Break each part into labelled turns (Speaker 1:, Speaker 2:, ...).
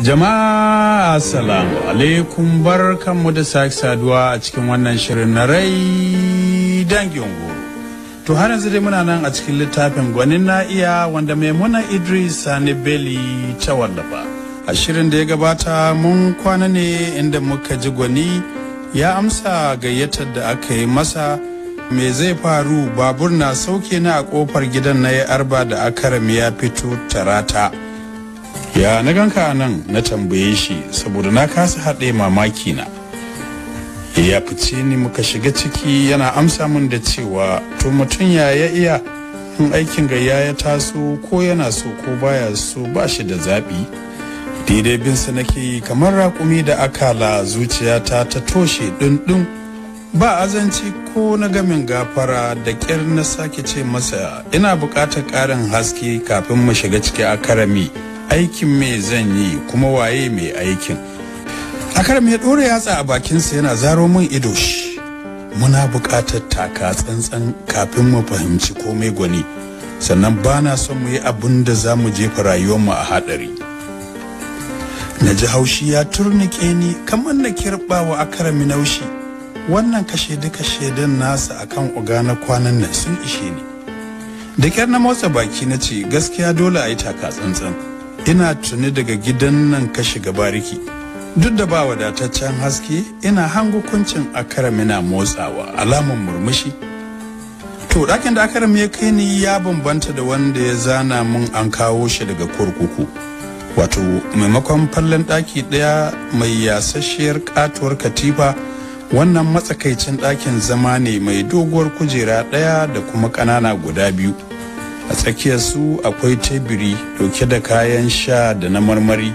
Speaker 1: Jama'a, assalamu alaikum, barkanmu da sake saduwa a cikin wannan shirin na Rai Dangin Goro. To, har yanzu dai muna nan a cikin littafin Gwanin Na Iya, wanda Maimuna Idris Sani Beli ta wallafa. A shirin da ya gabata mun kwana ne inda muka ji Gwani ya amsa gayyatar da aka yi masa. Me zai faru? Babur na sauke na a kofar gidan na ya arba da Akarami ya fito tarata. "Ya na ganka nan?" na tambaye shi, saboda na kasa haɗe mamaki na. Ya fice ni muka shiga ciki, yana amsa min da cewa, "To, mutum ya ya iya in aikin gayya ya taso, ko yana so ko baya so, ba shi da zaɓi." Daidai binsa nake yi kamar raƙumi da akala, zuciyata ta toshe ɗunɗun, ba azanci ko na gamin gafara. Da ƙyar na sake ce masa, "Ina buƙatar ƙarin haske kafin mu shiga ciki, Akarami. Aikin me zan yi, kuma waye mai aikin?" Akarami ya ɗora yatsa a bakinsa yana zaro min ido. "Shi muna buƙatar taka tsantsan kafin mu fahimci komai, Gwani. Sannan ba na son mu yi abin da za mu jefa rayuwarmu a haɗari." Na ji haushi ya turnike ni kamar na kirɓa wa Akarami naushi. Wannan kashe duka shaidan nasa akan oga na kwanan nan sun ishe ni. Da kyar na motsa baki na ce, "Gaskiya dole a yi taka tsantsan. Ina tuni daga gidan nan ka shiga bariki. Duk da ba wadataccen haske, ina hango kuncin Akarami na motsawa, alamun murmushi. To, ɗakin da Akarami ya kai ni ya bambanta da wanda ya zana mun an kawo shi daga kurkuku. Wato maimakon fallon ɗaki ɗaya mai yasasshiyar katuwar katifa, wannan matsakaicin ɗakin zama ne mai doguwar kujera ɗaya da kuma ƙanana guda biyu. A tsakiyar su akwai teburi dauke da kayan sha da na marmari,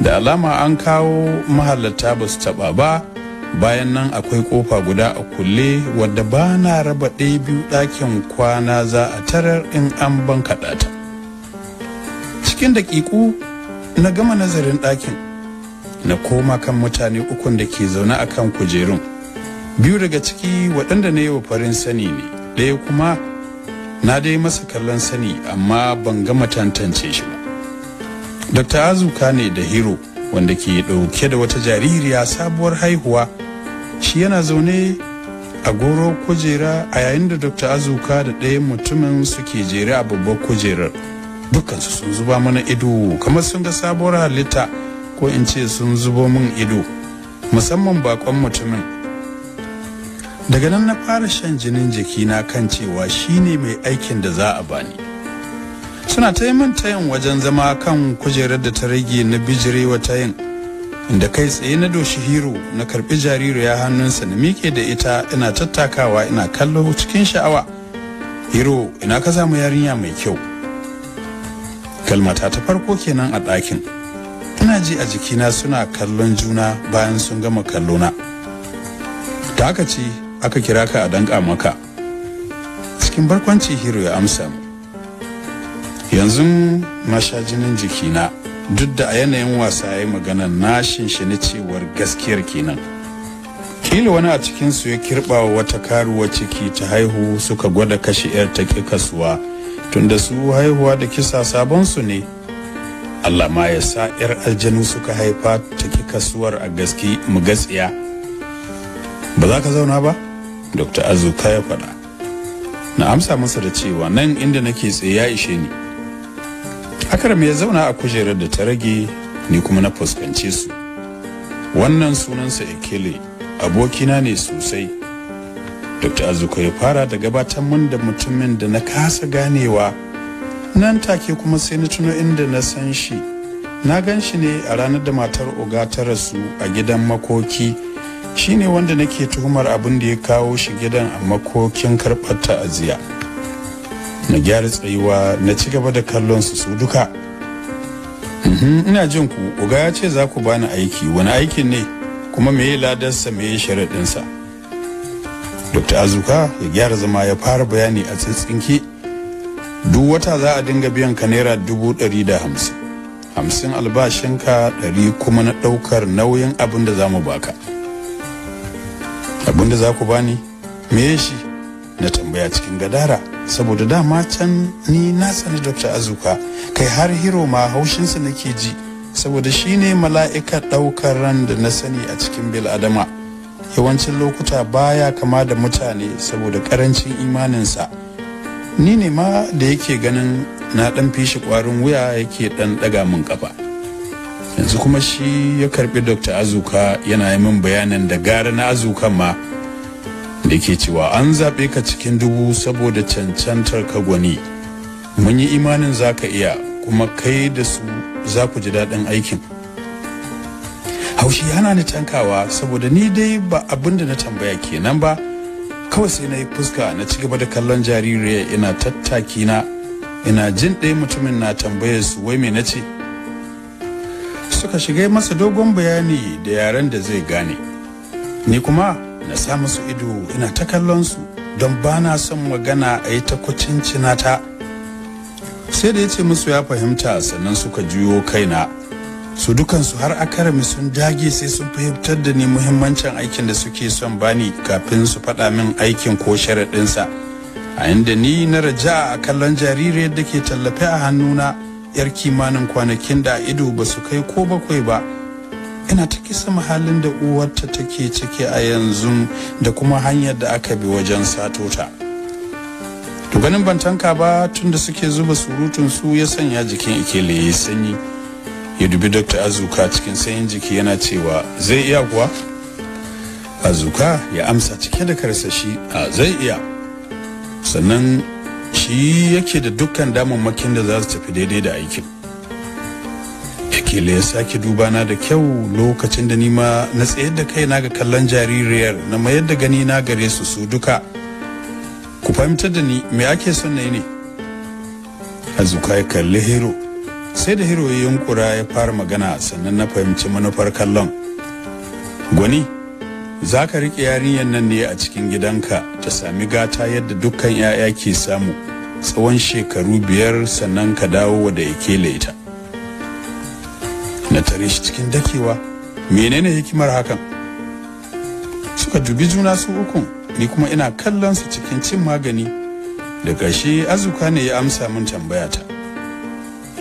Speaker 1: da alama an kawo mahallata ba su taba ba. Bayan nan akwai kofa guda a kulle, wadda ba na raba ɗaya biyu ɗakin kwana za a tarar in an bankaɗa ta. Cikin daƙiƙu na gama nazarin ɗakin, na koma kan mutane ukun da ke zaune a kan kujerun. Biyu daga ciki waɗanda na yi wa farin sani ne, ɗaya kuma na dai masa kallon sani amma ban gama tantance shi ba. Dr Azuka ne da Hero, wanda ke ɗauke da wata jaririya sabuwar haihuwa. Shi yana zaune a goro kujera, a yayin da Dr Azuka da ɗayan mutumin suke jere a babbar kujerar. Dukkansu sun zuba mana ido kamar sun ga sabuwar halitta, ko in ce sun zubo min ido, musamman bakon mutumin. Daga nan na fara shan jinin jikina kan cewa shine mai aikin da za a bani. Suna ta yi min tayin wajen zama kan kujerar da ta rage, na bijirewa tayin, inda kai tsaye na doshi Hero, na karbi jaririya hannunsa, na miƙe da ita ina tattakawa ina kallo cikin sha'awa. "Hero, ina ka samu yarinya mai kyau?" Kalmata ta farko kenan a ɗakin. Ina ji a jikina suna kallon juna bayan sun gama kallona. "Da aka ce aka kira ka a danka maka." Cikin barkwanci Hero ya amsa mu. Yanzu na sha jinin jikina, duk da a yanayin wasa ya yi magana, na shinshini cewar gaskiyar kenan. Kila wani a cikinsu ya kirɓa wa wata karuwa ciki ta haihu, suka gwada kashe 'yar, ta ƙi kasuwa, tunda su haihuwa da kisa sabon su ne. Allah ma ya sa 'yar aljanu suka haifa ta ƙi kasuwar a gaske mu gatsiya. "Ba za ka zauna ba?" Dr Azuka ya faɗa. Na amsa masa da cewa nan inda nake tsaye ya ishe ni. Akram ya zauna a kujerar da ta rage, ni kuma na fuskance su. "Wannan sunansa Ekele, abokina ne sosai," Dr Azuka ya fara da gabatar mun da mutumin da na kasa ganewa. Nan take kuma sai na tuno inda na san shi. Na gan shi ne a ranar da matar oga ta rasu a gidan makoki. Shine wanda nake tuhumar abin da ya kawo shi gidan a makokin karɓar ta'aziya. Na gyara tsayuwa, na ci gaba da kallon su su duka. "Ina jin ku. Oga ya ce za ku bani aiki. Wani aikin ne, kuma me ladarsa, me sharaɗinsa?" Dr Azuka ya gyara zama ya fara bayani a tsitsinki. "Duk wata za a dinga biyan ka ₦150,000, 50 albashinka, 100 kuma na ɗaukar nauyin abin da za mu baka." "Abin da za ku bani, me shi?" na tambaya cikin gadara, saboda dama can ni na sani Dr Azuka, kai har Hero ma haushinsa nake ji. saboda shi ne mala'ikar ɗaukar ran da na sani a cikin bil'adama. Yawancin lokuta baya kama da mutane saboda ƙarancin imaninsa. Ni ne ma da yake ganin na ɗan fishi ƙwarin wuya yake ɗan ɗaga min ƙafa. Yanzu kuma shi ya karɓi Dr. Azuka yana yi min bayanin da gara na Azukan ma, da ke cewa an zaɓe ka cikin 1000 saboda cancantar ka gwani. Mun yi imanin za ka iya, kuma kai da su za ku ji daɗin aikin. Haushi hana ni tankawa saboda ni dai ba abin da na tambaya kenan ba. Kawai sai na yi fuska na ci gaba da kallon jaririya ina tattaki na, ina jin ɗaya mutumin na tambayar su wai me nace. Suka shiga masa dogon bayani da yaren da zai gane. Ni kuma na sa musu ido ina ta kallon su don ba na son magana a yi ta kucincina ta. Sai da ya ce musu ya fahimta sannan suka juyo kaina. Su dukansu har akarami sun dage sai sun fahimtar da ni muhimmancin aikin da suke son bani kafin su faɗa min aikin ko sharaɗinsa. A inda ni na raja a kallon jaririyar da ke tallafe a hannuna yar kimanin kwanakin da ido ba su kai ko 7 ba. Ina ta kisa mahalin da uwarta take ciki a yanzu da kuma hanyar da aka bi wajen sato ta. To ganin ban tanka ba tunda suke zuba surutun su ya sanya jikin Ikele ya sanyi. Ya dubi Dr. Azuka cikin sanyin jiki yana cewa zai iya kuwa? Azuka ya amsa cike da karsashi, a zai iya. Sannan shi yake da dukkan damammakin da za su tafi daidai da aikin. Ikele ya sake dubana da kyau lokacin da nima na tsayar da kaina ga kallon jaririyar na mayar da gani na gare su su duka. Ku fahimtar da ni me ake son na yi ne? Azuka ya kalli Hero. Sai da Hero ya yunkura ya fara magana sannan na fahimci manufar kallon. Gwani, za ka riƙe yarinyar nan ne a cikin gidanka ta sami gata yadda dukkan 'ya'ya ke samu tsawon shekaru 5 sannan ka dawo da Ikele ita. Na tare shi cikin dakewa, menene hikimar hakan? Suka dubi juna su ukun, ni kuma ina kallon su cikin cin magani. Da ƙarshe Azuka ne ya amsa min tambayata.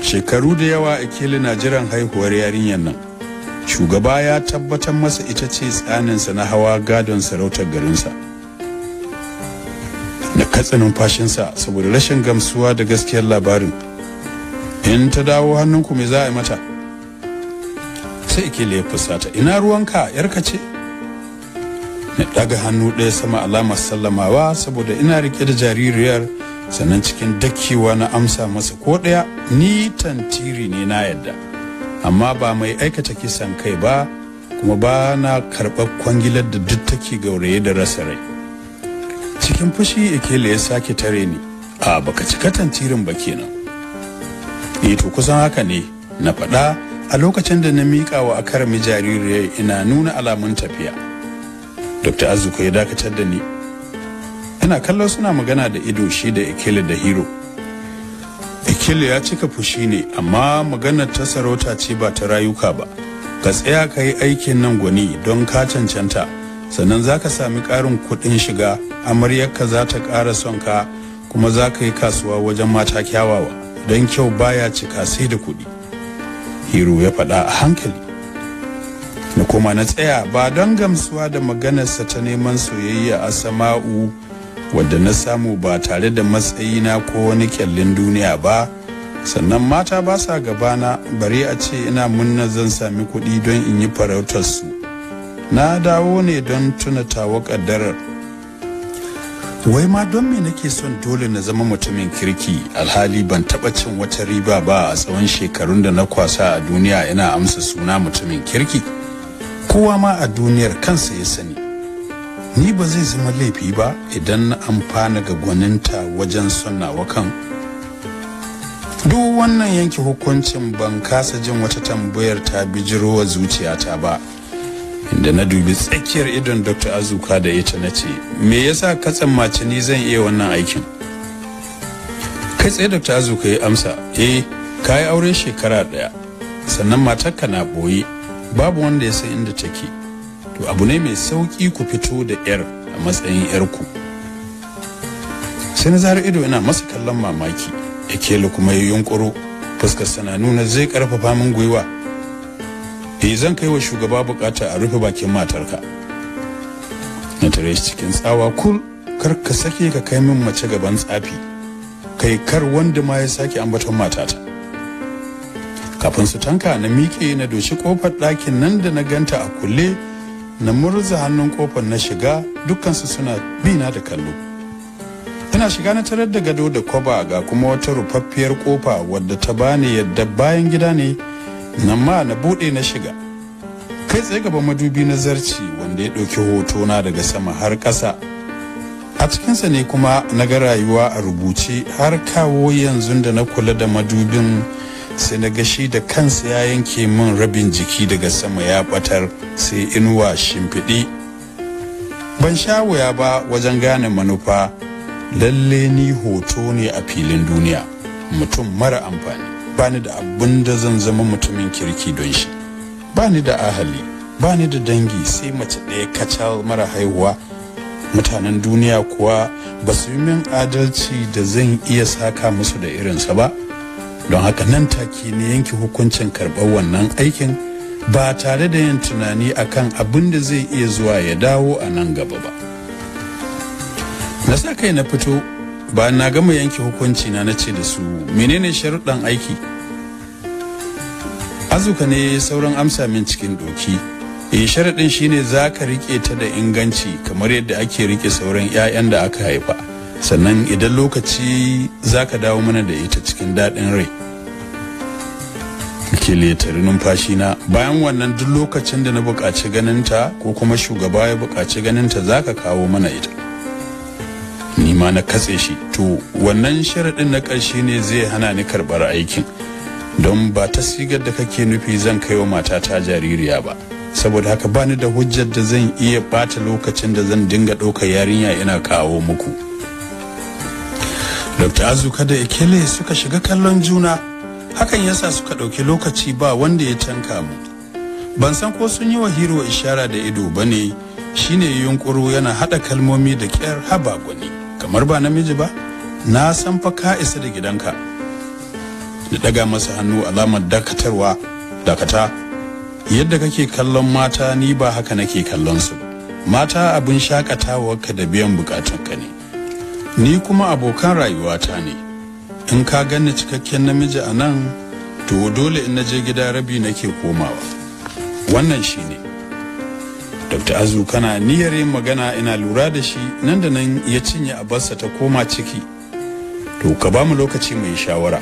Speaker 1: Shekaru da yawa Ikele na jiran haihuwar yarinyar nan. Shugaba ya tabbatar masa ita ce tsaninsa na hawa gadon sarautar garinsa. Na katse numfashinsa saboda rashin gamsuwa da gaskiyar labarin. In ta dawo hannunku me za a yi mata? Sai Ikele ya fusata, ina ruwanka, yarka ce? Na ɗaga hannu ɗaya sama alamar sallamawa saboda ina rike da jaririyar, sannan cikin dakewa na amsa masa ko ɗaya, ni tantiri ne na yadda, amma ba mai aikata kisan kai ba, kuma ba na karɓar kwangilar da duk take gauraye da rasa rai. Cikin fushi Ikele ya sake tare ni, a baka cika tantirin ba kenan. Eh to kusan haka ne na faɗa a lokacin da na miƙa wa akarami jaririyar ina nuna alamun tafiya. Dr. Azuka ya dakatar da ni. Ina kallon suna magana da ido shi da Ikele da Hero. Ikele ya cika fushi ne, amma maganar ta sarauta ce ba ta rayuka ba. Ka tsaya ka yi aikin nan gwani don ka cancanta, sannan za ka sami ƙarin kuɗin shiga, amaryarka za ta ƙara son ka, kuma za ka yi kasuwa wajen mata kyawawa, don kyau baya cika sai da kuɗi. Hero ya faɗa a hankali. Na koma na tsaya ba don gamsuwa da maganarsa ta neman soyayya a sama'u wadda na samu ba tare da matsayina ko wani kyallin duniya ba, sannan mata ba sa gabana bare a ce ina munna zan sami kuɗi don in yi farautar su. Na dawo ne don tuna tawa ƙaddarar. Wai ma don me nake son dole na zama mutumin kirki alhali ban taɓa cin wata riba ba a tsawon shekarun da na kwasa a duniya ina amsa suna mutumin kirki. Kowa ma a duniyar kansa ya sani. Ni ba zai zama laifi ba idan na amfana ga gwaninta wajen son nawa kan. Duk wannan yanke hukuncin ban kasa jin wata tambayar ta bijirowa zuciyata ba. Inda na dubi tsakiyar idon Dr. Azuka da ita na ce, me yasa ka tsammaci ni zan iya wannan aikin? Kai tsaye Dr. Azuka ya amsa, eh, ka yi aure shekara 1, sannan matarka na ɓoye, babu wanda ya san inda take. To abu ne mai sauki ku fito da yar a matsayin yarku. Sai na zara ido ina masa kallon mamaki, Ekele kuma ya yunkuro, fuskar sana nuna zai karfafa min gwiwa. Eh, zan kai wa shugaba bukata a rufe bakin matarka. Na tare shi cikin tsawa, kul, kar ka sake ka kai min mace gaban tsafi, kai kar wanda ma ya sake ambaton matata. Kafin su tanka na miƙe na doshi kofar ɗakin nan da na ganta a kulle, na murza hannun kofar na shiga, dukkansu suna bina da kallo. Ina shiga na tarar da gado da kwaba, ga kuma wata rufaffiyar kofa wadda ta bani yadda bayan gida ne, nan ma na buɗe na shiga. Kai tsaye gaban madubi na zarci wanda ya ɗauki hotona daga sama har ƙasa. A cikinsa ne kuma na ga rayuwa a rubuce har kawo yanzu da na kula da madubin, sai na gashi da kansa ya yanke min rabin jiki daga sama ya batar, sai inuwa shimfiɗi. Ban sha wuya ba wajen gane manufa, lalle ni hoto ne a filin duniya, mutum mara amfani, bani da abin da zan zama mutumin kirki don shi, bani da ahali, bani da dangi, sai mace ɗaya kacal mara haihuwa. Mutanen duniya kuwa ba su yi min adalci da zan iya saka musu da irinsa ba. Don haka nan take ne yanke hukuncin karɓar wannan aikin ba tare da yin tunani akan abin da zai iya zuwa ya dawo a nan gaba ba. Na sa kai na fito, bayan na gama yanke hukunci na nace da su, menene sharuɗan aiki? Azuka ne sauran amsa min cikin doki. Eh, sharaɗin shine za ka riƙe ta da inganci kamar yadda ake riƙe sauran 'ya'yan da aka haifa, sannan idan lokaci za ka dawo mana da ita cikin daɗin rai. Ke letari numfashi na, bayan wannan duk lokacin da na buƙaci ganinta ko kuma shugaba ya buƙaci ganinta za ka kawo mana ita. Ni ma na katse shi, to wannan sharaɗin na ƙarshe ne zai hana ni karɓar aikin, don ba ta sigar da kake nufi zan kai wa matata jaririya ba. Saboda haka bani da hujjar da zan iya ɓata lokacin da zan dinga ɗaukar yarinya ina kawo muku. Dr. Azuka da Ekele suka shiga kallon juna, hakan yasa suka ɗauki lokaci ba wanda ya tanka mu. Ban san ko sun yi wa Hero ishara da ido ba ne, shine yunkuru yana haɗa kalmomi da ƙyar, haba gwani, kamar ba namiji ba, na san fa ka isa da gidanka. Da ɗaga masa hannu alamar dakatarwa, dakata, yadda kake kallon mata ni ba haka nake kallon su ba. Mata abin shakatawarka da biyan bukatunka ne. Ni kuma abokan rayuwata ne. In ka ganni cikakken namiji a nan, to dole in naje gida rabi nake komawa. Wannan shi ne. Dr. Azu kana niyyar yin magana ina lura da shi, nan da nan ya cinye abarsa ta koma ciki. To ka ba mu lokaci mu yi shawara,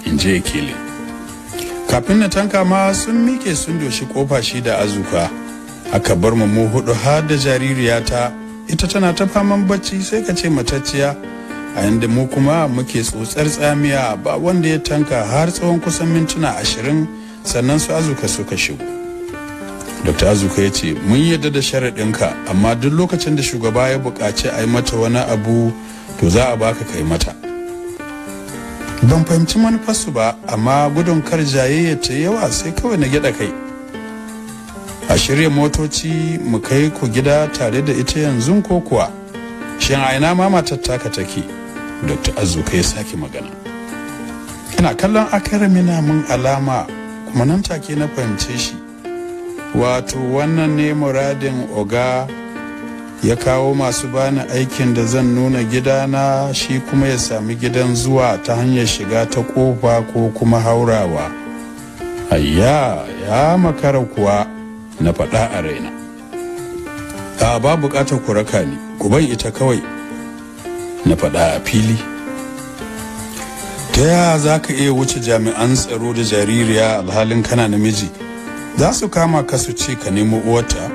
Speaker 1: in je Ekele. Kafin na tanka ma sun mike sun doshi kofa shi da Azuka. Aka bar mu hudu har da jaririyata, ita tana ta faman bacci sai ka ce matacciya, a yanda mu kuma muke tsotsar tsamiya, ba wanda ya tanka har tsawon kusan mintuna 20, sannan su Azuka suka shigo. Dr. Azuka ya ce, mun yarda da sharaɗinka, amma duk lokacin da shugaba ya buƙaci a yi mata wani abu, to za a baka kai mata. Ban fahimci manufarsu ba, amma gudun kar jayayya ta yawa sai kawai na gyaɗa kai. A shirya motoci mu kai ku gida tare da ita yanzu ko kuwa? Shin a ina ma matar taka take? Dr. Azuka ya sake magana. Ina kallon Akarami na mun alama, kuma nan take na fahimce shi. Wato wannan ne muradin oga, ya kawo masu bani aikin da zan nuna gidana, shi kuma ya sami gidan zuwa ta hanyar shiga ta kofa ko kuma haurawa. Ayya, ya makara kuwa, na faɗa a raina. A ba buƙatar ku raka ni, ku ban ita kawai, na faɗa a fili. Ta yaya za ka iya wuce jami'an tsaro da jaririya alhalin kana namiji? Za su kama ka su ce ka nemo uwarta.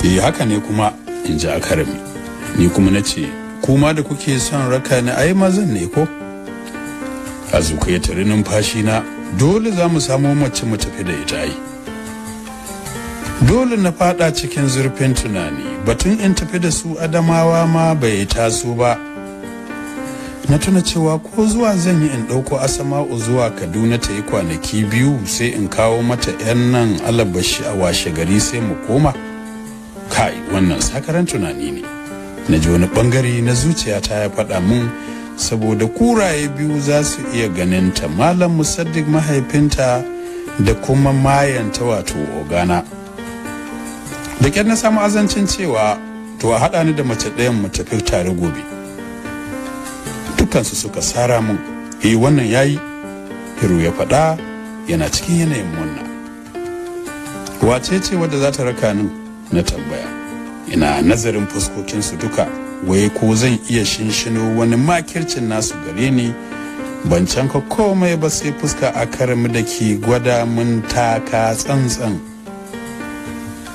Speaker 1: Eh, haka ne kuma, in ji Akarami. Ni kuma na ce, kuma da kuke son raka ni ai mazan ne ko? Azuka ya tari numfashi na, dole za mu samo mace mu tafi da ita ai. Dole na fada cikin zurfin tunani, batun in tafi da su Adamawa ma bai taso ba. Na tuna cewa ko zuwa zan yi in ɗauko Asama'u zuwa Kaduna ta yi kwanaki 2, sai in kawo mata 'yan nan alabashi a washe gari sai mu koma. Kai, wannan sakaran tunani ne. Na ji wani bangare na zuciyata ya faɗa mun, saboda kuraye biyu za su iya ganinta, Malam Musaddiq mahaifinta da kuma mayanta wato ogana. Da ƙyar na samu azancin cewa to a haɗa ni da mace ɗayan mu tafi tare gobe. Dukansu suka sara mun, eh wannan yayi, Hiro ya faɗa yana cikin yanayin murna. Wace ce wadda za ta raka ni? Na tambaya. Ina nazarin fuskokinsu duka, wai ko zan iya shinshino wani makircin nasu gare ni. Ban canka komai ba sai fuska a karami da ke gwada mun taka tsantsan.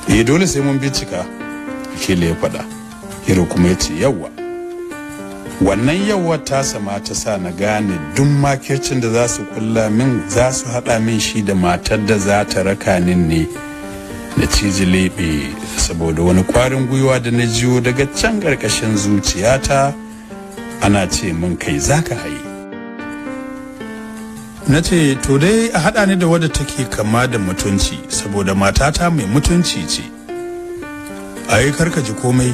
Speaker 1: Eh dole sai mun bincika, Kila ya faɗa. Hiro kuma ya ce yawwa. Wannan yawwa ta sama ta sa na gane duk makircin da za su kulla min za su haɗa min shi da matar da za ta raka nin ne. Na ciji leɓe saboda wani ƙwarin gwiwa da na jiyo daga can ƙarƙashin zuciyata ana ce min kai za ka haye. Na ce to dai a haɗa ni da wadda take kama da mutunci saboda matata mai mutunci ce. Ai karka ji komai,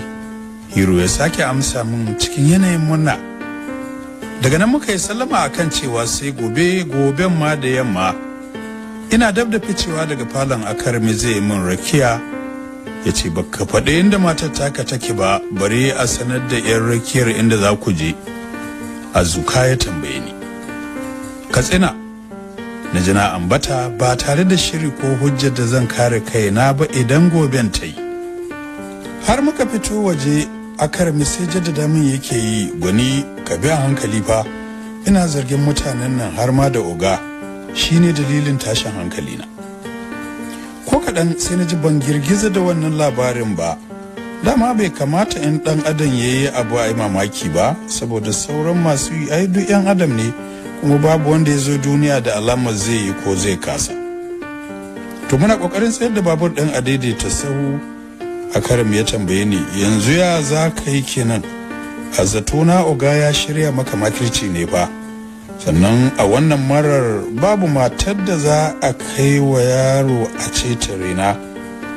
Speaker 1: Hiro ya sake amsa min cikin yanayin murna. Daga nan muka yi sallama akan cewa sai gobe, goben ma da yamma. Ina dab da ficewa daga falon akarmi zai min rakiya. Ya ce baka faɗi inda matar taka take ba, bare a sanar da 'yan rakiyar inda za ku je. Azuka ya tambaye ni. Katsina, na ji na ambata ba tare da shiri ko hujjar da zan kare kaina ba idan goben ta yi. Har muka fito waje, akarmi sai jaddada min yake yi, gwani ka bi a hankali fa, ina zargin mutanen nan har ma da oga, shine dalilin tashin hankali na. Ko kaɗan sai na ji ban girgiza da wannan labarin ba. Dama bai kamata in ɗan adam ya yi abu a yi mamaki ba, saboda sauran masu yi ai duk 'yan adam ne, kuma babu wanda ya zo duniya da alamar zai yi ko zai kasa. To muna ƙoƙarin tsayar da babur ɗin a daidaita sahu. Akaram ya tambaye ni, yanzu ya za ka yi kenan? A zatona oga ya shirya maka makirci ne fa. Sannan a wannan marar babu matar da za a kai wa yaro a ce ta rena.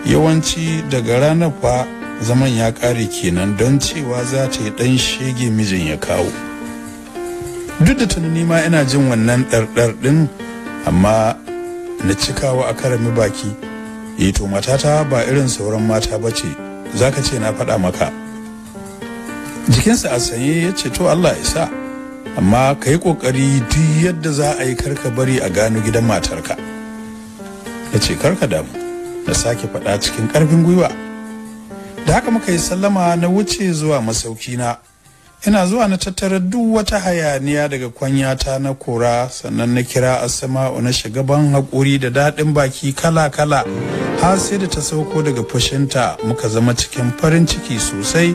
Speaker 1: Yawanci daga ranar fa zaman ya ƙare kenan, don cewa za ta yi ɗan shege mijin ya kawo. Duk da tunani ma ina jin wannan ɗarɗar ɗin, amma na cikawa Akarami baki. Eh to matata ba irin sauran mata ba ce, za ka ce na faɗa maka. Jikinsa a sanye ya ce to Allah ya sa, amma ka yi ƙoƙari duk yadda za a yi karka bari a gano gidan matarka. Ya ce karka damu, na sake faɗa cikin ƙarfin gwiwa. Da haka muka yi sallama na wuce zuwa masaukina. Ina zuwa na tattara duk wata hayaniya daga kwanyata na kora, sannan na kira Asma'u na shiga ban haƙuri da daɗin baki kala-kala har sai da ta sauko daga fushinta muka zama cikin farin ciki sosai.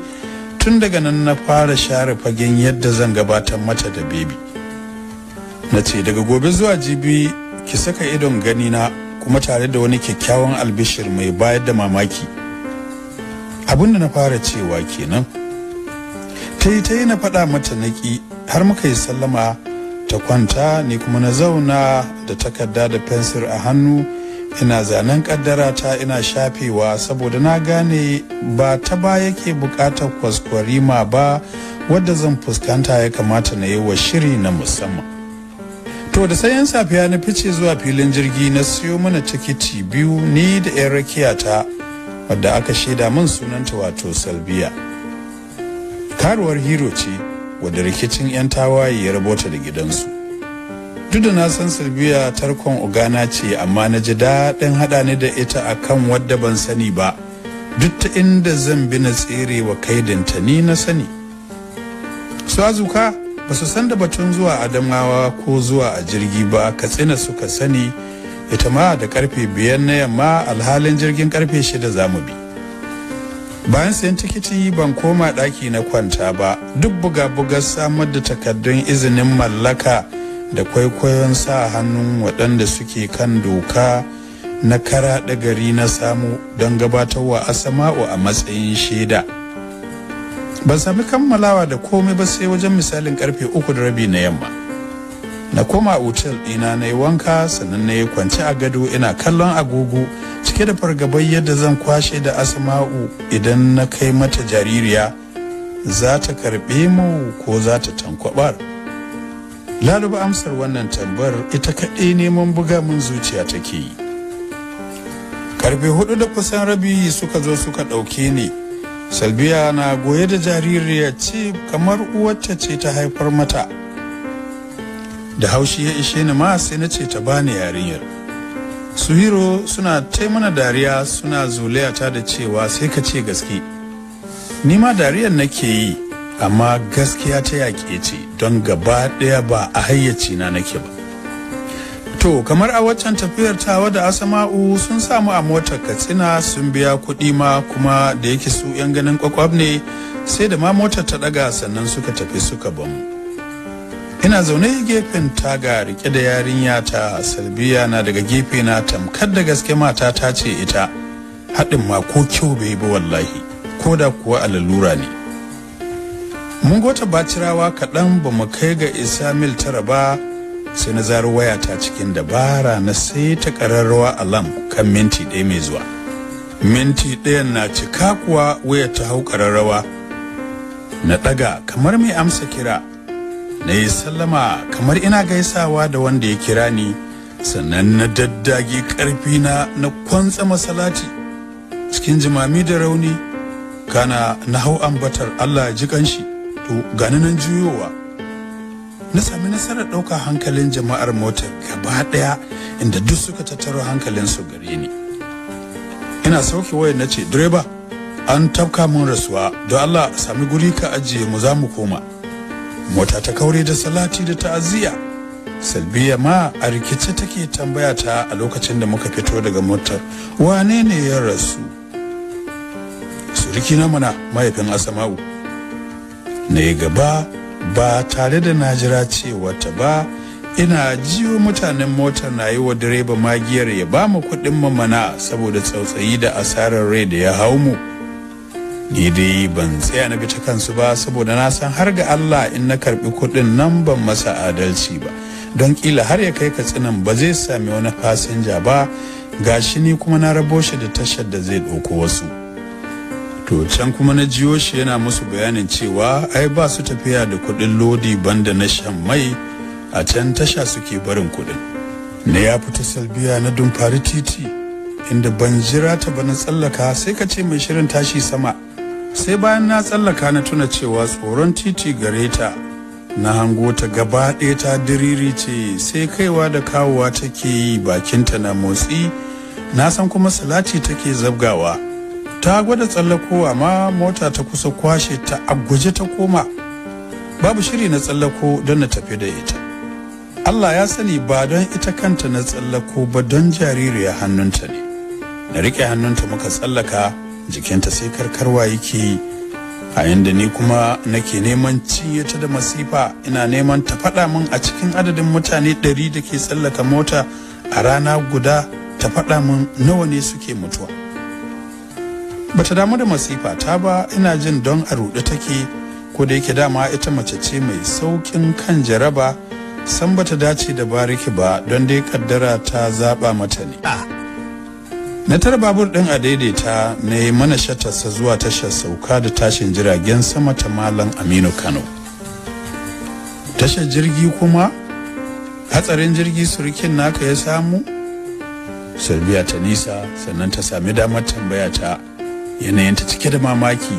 Speaker 1: Tun daga nan na fara share fagen yadda zan gabatar mata da bebi. Na ce daga gobe zuwa jibi ki saka idon ganina, kuma tare da wani kyakkyawan albishir mai bayar da mamaki. Abin da na fara cewa kenan. Ta yi na faɗa mata naƙi har muka yi sallama ta kwanta, ni kuma na zauna da takarda da fensir a hannu ina zanen ƙaddara ta ina shafewa, saboda na gane ba ta ba yake buƙatar kwaskwarima ba, wadda zan fuskanta ya kamata na yi wa shiri na musamman. To da sayan safiya na fice zuwa filin jirgi na siyo mana tikiti 2 ni da 'yan rakiyata wadda aka shaida min sunanta wato Salbiya. Karuwar Hero ce wadda rikicin 'yan tawaye ya rabota da gidansu. Duk da na san Salbiya tarkon ogana ce, amma na ji daɗin haɗa ni da ita akan wadda ban sani ba. Duk ta inda zan bi na tsere wa kaidinta ni na sani. Su Azuka ba su san da batun zuwa Adamawa ko zuwa a jirgi ba, Katsina suka sani. Ita ma da karfe 5 na yamma, alhalin jirgin karfe 6 za mu bi. Bayan sayan tikiti ban koma ɗaki na kwanta ba, duk buga-bugar samar da takardun izinin mallaka da kwaikwayon sa hannun waɗanda suke kan doka na karaɗe gari na samu don gabatarwa Asma'u a matsayin shaida. Ban sami kammalawa da komai ba sai wajen misalin karfe 3:30 na yamma. Na koma otel ɗina na yi wanka, sannan na yi kwance a gado ina kallon agogo cike da fargabar yadda zan kwashe da Asma'u idan na kai mata jaririya, za ta karɓe mu ko za ta tankwabar. Laluba amsar wannan tambayar ita kaɗai neman buga mun zuciya take yi. 4:45 suka zo suka ɗauke ni. Salbiya na goye da jaririya ce kamar uwarta ce ta haifar mata. Da haushi ya ishe ni ma sai na ce ta bani yarinyar. Su Hiro suna taimana dariya suna zolaya ta da cewa sai ka ce gaske. Ni ma dariyar nake yi, amma gaskiya ta yaƙe ce don gaba ɗaya ba a hayyaci na nake ba. To kamar a waccan tafiyar tawa da Asma'u sun samu a motar Katsina sun biya kuɗi ma, kuma da yake su 'yan ganin kwakwab ne sai da ma motar ta ɗaga sannan suka tafi suka bamu. Ina zaune gefen taga rike da yarinya ta Salbiya na daga gefe na tamkar da gaske mata ta ce ita. Haɗin ma ko kyau bai ba wallahi, ko da kuwa a lalura ne. Mun gota bacirawa kaɗan ba mu kai ga isa mil 9 ba, sai na zaro wayata cikin dabara na sai ta ƙararrawa alam kan minti 1 mai zuwa. Minti 1 na cika kuwa wayar ta hau ƙararrawa. Na ɗaga kamar mai amsa kira. Na yi sallama kamar ina gaisawa da wanda ya kira ni, sannan na daddage ƙarfi na na kwantsa masalati cikin jimami da rauni, kana na hau ambatar Allah ji kanshi. To gani nan juyowa na sami nasarar ɗauka hankalin jama'ar motar gaba ɗaya, inda duk suka tattaro hankalinsu gare ni. Ina sauke wayar na ce, direba, an tafka mun rasuwa, don Allah sami guri ka ajiye mu za mu koma. Mota ta kaure da salati da ta'aziyya. Salbiya ma a rikice take tambaya ta a lokacin da muka fito daga motar, wane ne ya rasu? Suriki na mana, mahaifin Asma'u. Na yi gaba ba tare da na jira cewa ta ba, ina jiyo mutanen motar na yi wa direba magiyar ya ba mu kuɗin mamana saboda tsautsayi da asarar rai da ya hau mu. Ni dai ban tsaya na bi ta kansu ba saboda na san har ga Allah in na karbi kuɗin nan ban masa adalci ba, don kila har ya kai Katsinan ba zai sami wani fasinja ba, gashi ni kuma na rabo shi da tashar da zai ɗauko wasu. To can kuma na jiyo shi yana musu bayanin cewa ai ba su tafiya da kuɗin lodi banda na shan mai, a can tasha suke barin kuɗin. Na ya fita Salbiya na dumfari titi inda ban jira ta ba na tsallaka, sai ka ce mai shirin tashi sama. Sai bayan na tsallaka na tuna cewa tsoron titi gare ta, na hango ta gaba ɗaya ta diriri ce, sai kaiwa da kawowa take yi bakinta na motsi, na san kuma salati take zabgawa. Ta gwada tsallako amma mota ta kusa kwashe ta, a guje ta koma. Babu shiri na tsallako don na tafi da ita. Allah ya sani ba don ita kanta na tsallako ba, don jaririya hannunta ne. Na riƙe hannunta muka tsallaka, jikinta sai karkarwa yake yi, a inda ni kuma nake neman cinye ta da masifa. Ina neman ta faɗa min a cikin adadin mutane 100 da ke tsallaka mota a rana guda, ta faɗa min nawa ne suke mutuwa. Bata damu da masifa ta ba, ina jin don a ruɗe take, ko da yake dama ita mace ce mai sauƙin kan jaraba, san bata dace da bariki ba, don dai kaddara ta zaɓa mata ne. Na tara babur ɗin a daidaita na yi mana shatarsa zuwa tashar sauka da tashin jiragen sama ta Malam Aminu Kano. Tashar jirgi kuma hatsarin jirgi surukin naka ya samu? Salbiya ta nisa sannan ta sami damar tambaya ta, yanayinta cike da mamaki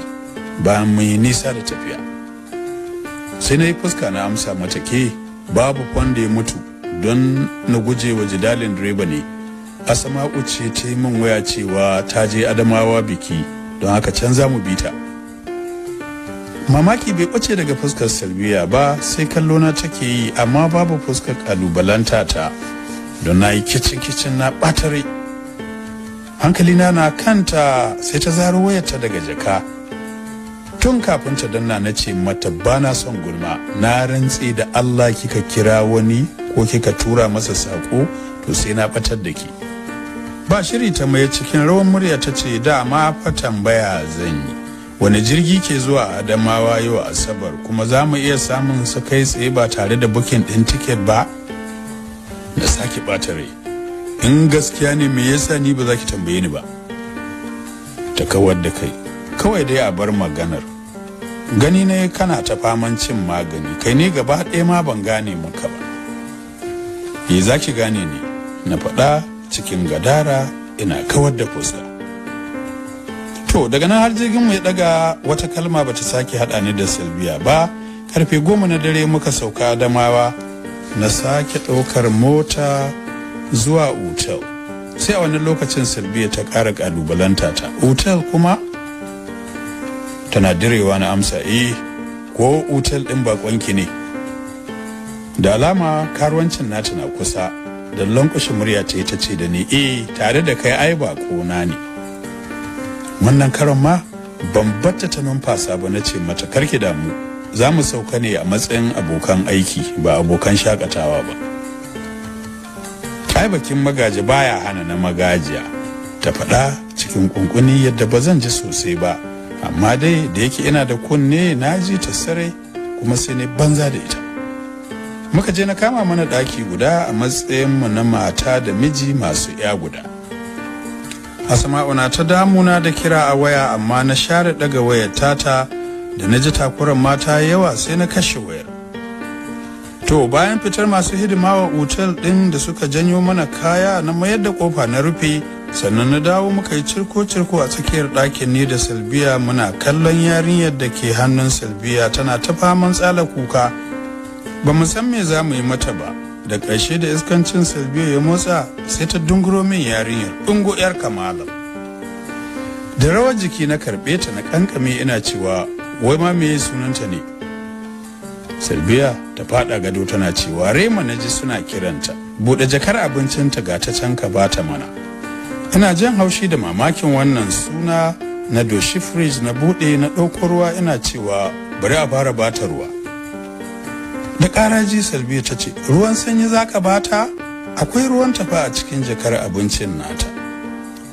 Speaker 1: bayan mun yi nisa da tafiya. Sai na yi fuska na amsa mata, ke babu wanda ya mutu, don na guje wa jidalin direba ne. Asma'u ce ta yi min waya cewa ta je Adamawa biki, don haka can za mu bi ta. Mamaki bai ɓace daga fuskar Salbiya ba, sai kallona take yi, amma babu fuskar kalubalanta ta, don na yi kicin-kicin na ɓata rai. Hankalina na kanta, sai ta zaro wayarta daga jaka. Tun kafin ta danna na ce mata ba na son gulma, na rantse da Allah kika kira wani ko kika tura masa sako, to sai na ɓatar da ke. Ba shiri ta mai cikin rawan murya ta ce, dama fa tambaya zan yi, wani jirgi ke zuwa Adamawa yau Asabar, kuma za mu iya samun su kai tsaye ba tare da bukin ɗin tiket ba? Na sake ɓata rai, in gaskiya ne me yasa ni ba za ki tambaye ni ba? Ta kawar da kai, kawai dai a bar maganar. Gani ne kana ta faman cin magani, kai ne gaba ɗaya ma ban gane maka ba. Yi za ki gane ni, na faɗa cikin gadara ina kawar da fuska. To daga nan har jirgin mu ya daga, wata kalma bata sake haɗa ni da Salbiya ba. Karfe 10 na dare muka sauka Adamawa, na sake ɗaukar mota zuwa otel. Sai a wannan lokacin Salbiya ta ƙara ƙalubalanta ta. Otel kuma? Tana direwa na amsa, eh, ko otel ɗin baƙonki ne. Da alama karuwancin nata na kusa, da lankwashe murya ta ta ce da ni, eh, tare da kai ai baƙona ne. Wannan karon ma ban batta ta numfasa ba, na ce mata karki damu, za mu sauka ne a matsayin abokan aiki ba abokan shakatawa ba. Ai bakin magaji baya hana na magajiya, ta faɗa cikin kunkuni yadda ba zan ji sosai ba, amma dai da yake ina da kunne na ji ta sarai, kuma sai ne banza da ita. Muka je na kama mana ɗaki guda a matsayin mu na mata da miji masu ya guda. Asma'u na ta damuna da kira a waya, amma na share daga wayar tata da na ji takuran mata yawa sai na kashe wayar. To bayan fitar masu hidima wa otel ɗin da suka janyo mana kaya, na mayar da kofa na rufe, sannan na dawo muka yi cirko-cirko a tsakiyar ɗakin ni da Salbiya muna kallon yarinyar da ke hannun Salbiya tana ta faman tsala kuka. Ba mu san me za mu yi mata ba. Da ƙarshe da iskancin Salbiya ya motsa sai ta dunguro min yarinyar, dungo yar kamala. Da rawar jiki na karɓe ta na kankame ina cewa wai ma me sunanta ne? Salbiya ta fada gado tana cewa Rema na ji suna kiranta, buɗe jakar abincinta ga ta can ka bata mana. Ina jan haushi da mamakin wannan suna, na doshi fridge na buɗe na ɗauko ruwa ina cewa bari a fara bata ruwa. Da ƙaraji Salbiya ta ce ruwan sanyi za ka bata? Akwai ruwan tafa a cikin jakar abincin nata.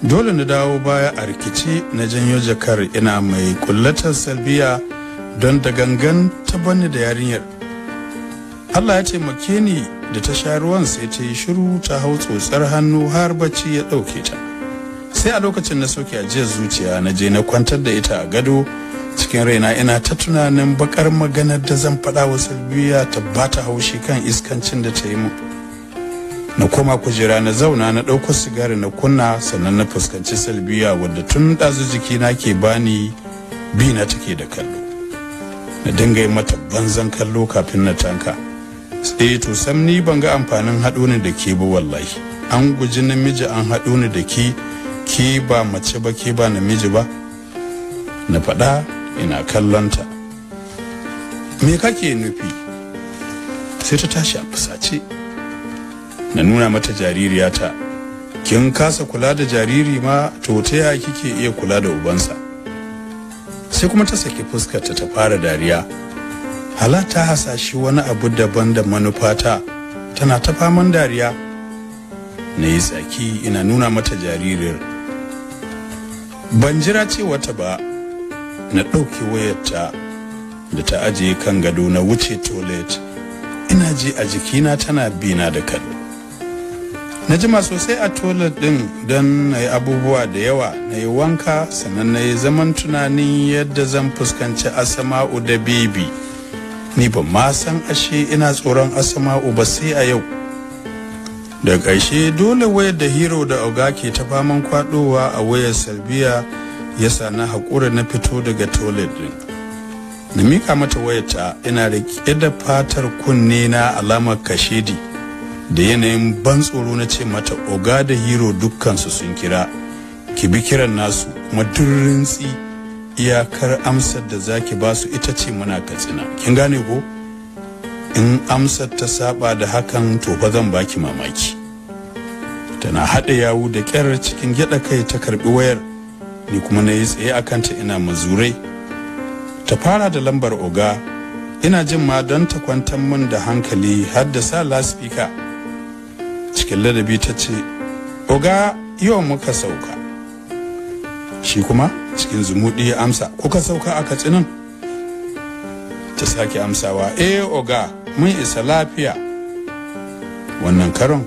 Speaker 1: Dole na dawo baya a rikici na janyo jakar ina mai kullatar Salbiya don da gangan ta bani da yarinyar. Allah ya taimake ni da ta sha ruwan sai ta yi shiru ta hau tsotsar hannu har bacci ya ɗauke ta. Sai a lokacin na soke ajiyar zuciya na je na kwantar da ita a gado. Cikin raina ina ta tunanin bakar maganar da zan faɗa wa Salbiya ta bata haushi kan iskancin da ta yi mu. Na koma kujera na zauna na ɗauko sigari na kunna, sannan na fuskanci Salbiya wadda tun ɗazu jikina ke bani bi na take da kallo. Na dinga yi mata banzan kallo kafin na tanka. Eh to sam ni ban ga amfanin haɗo ni da ke ba wallahi. An guji namiji an haɗo ni da ke, ke ba mace ba ke ba namiji ba. Na faɗa ina kallonta. Me kake nufi? Sai ta tashi a fusace. Na nuna mata jaririyata. Kin kasa kula da jariri ma, to ta yaya kike iya kula da ubansa? Sai kuma ta saki fuskarta ta fara dariya. Hala ta hasashi wani abu daban da manufata, tana ta faman dariya. Na yi tsaki ina nuna mata jaririyar. Ban jira ce wata ba, na ɗauki wayarta da ta ajiye kan gado na wuce toilet. Ina ji a jikina tana bina da kallo. Na jima sosai a toilet ɗin don na yi abubuwa da yawa, na yi wanka, sannan na yi zaman tunanin yadda zan fuskanci Asma'u da Bibi. Ni ban ma san ashe ina tsoron Asma'u ba sai a yau. Da ƙarshe dole wayar da Hero da Oga ke ta faman kwaɗowa a wayar Salbiya ya sa na haƙura na fito daga toilet ɗin. Na miƙa mata wayarta ina riƙe da fatar kunne na alamar kashedi. Da yanayin ban tsoro na ce mata Oga da Hero dukkansu sun kira, ki bi kiran nasu kuma duk rintsi iyakar amsar da zaki ba su ita ce muna Katsina. Kin gane ko? In amsar ta saba da hakan to fa zan baki mamaki. Tana haɗa yawu da ƙyar cikin gyaɗa kai ta karɓi wayar, ni kuma na yi tsaye a kanta ina mazurai. Ta fara da lambar Oga, ina jin ma don ta kwantar min da hankali har da sa laspika. Cikin ladabi ta ce, Oga, yau muka sauka. Shi kuma cikin zumuɗi ya amsa, kuka sauka a Katsinan? Ta sake amsawa, eh Oga, mun isa lafiya. Wannan karon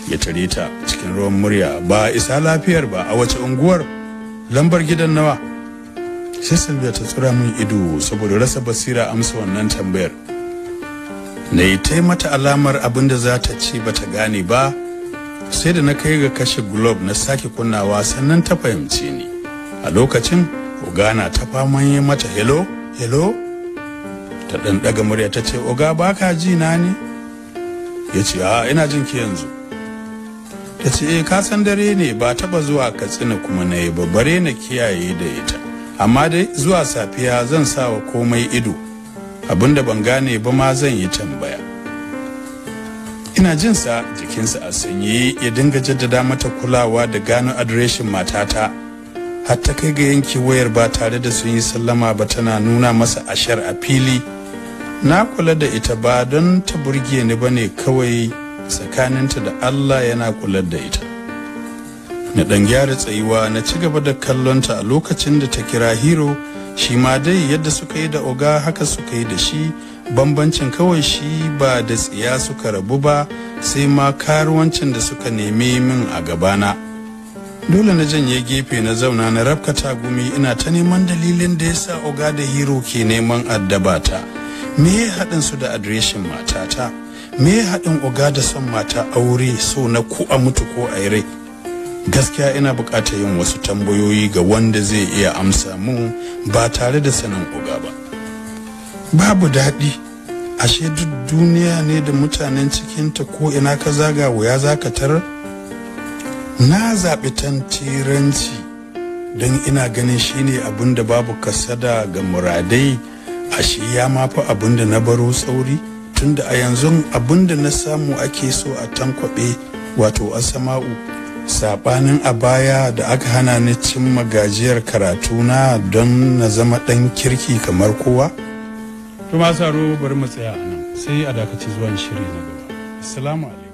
Speaker 1: ya tare ta cikin ruwan murya, ba isa lafiyar ba, a wace unguwar? Lambar gidan nawa? Sai Salbiya ta tsura min ido saboda rasa basira amsa wannan tambayar. Na yi ta mata alamar abin da za ta ci ba ta gane ba, sai da na kai ga kashe gulob na sake kunnawa sannan ta fahimce ni. A lokacin oga na ta faman yi mata hello hello. Ta ɗan ɗaga murya ta ce, oga ba ka ji na ne? Ya ce, a ina jin ki yanzu. Ta ce, eh ka san dare ne, ba taɓa zuwa Katsina kuma na yi ba, bare na kiyaye da ita, amma dai zuwa safiya zan sa wa komai ido, abinda ban gane ba ma zan yi tambaya. Ina jin sa jikinsa a sanye ya dinga jaddada mata kulawa da gano adireshin matata, har ta kai ga yanke wayar ba tare da sun yi sallama ba, tana nuna masa ashar a fili. Na kula da ita ba don ta burge ni ba ne kawai, tsakaninta da Allah yana kula da ita. Na ɗan gyara tsayuwa na ci gaba da kallonta a lokacin da ta kira Hero. Shi ma dai yadda suka yi da oga haka suka yi da shi, bambancin kawai shi ba da tsiya suka rabu ba, sai ma karuwancin da suka nemi min a gabana. Dole na janye gefe na zauna na rabka tagumi, ina ta neman dalilin da yasa oga da Hero ke neman addabata. Me ya haɗin su da adireshin matata? Me ya haɗin oga da son mata aure, so na ko a mutu ko a rai? Gaskiya ina buƙatar yin wasu tambayoyi ga wanda zai iya amsa mun ba tare da sanin oga ba. Babu daɗi, ashe duk duniya ne da mutanen cikinta ko ina ka zaga wuya za ka tarar. Na zaɓi tantiranci don ina ganin shine abin da babu kasada ga muradai, ashe ya mafi abin da na baro tsauri, tunda a yanzu abin da na samu ake so a tankwaɓe, wato asama'u, saɓanin a baya da aka hana ni cimma gajiyar karatuna don na zama ɗan kirki kamar kowa. To masu bari mu tsaya a nan, sai a dakaci zuwan shiri na gaba. Assalamu alaikum.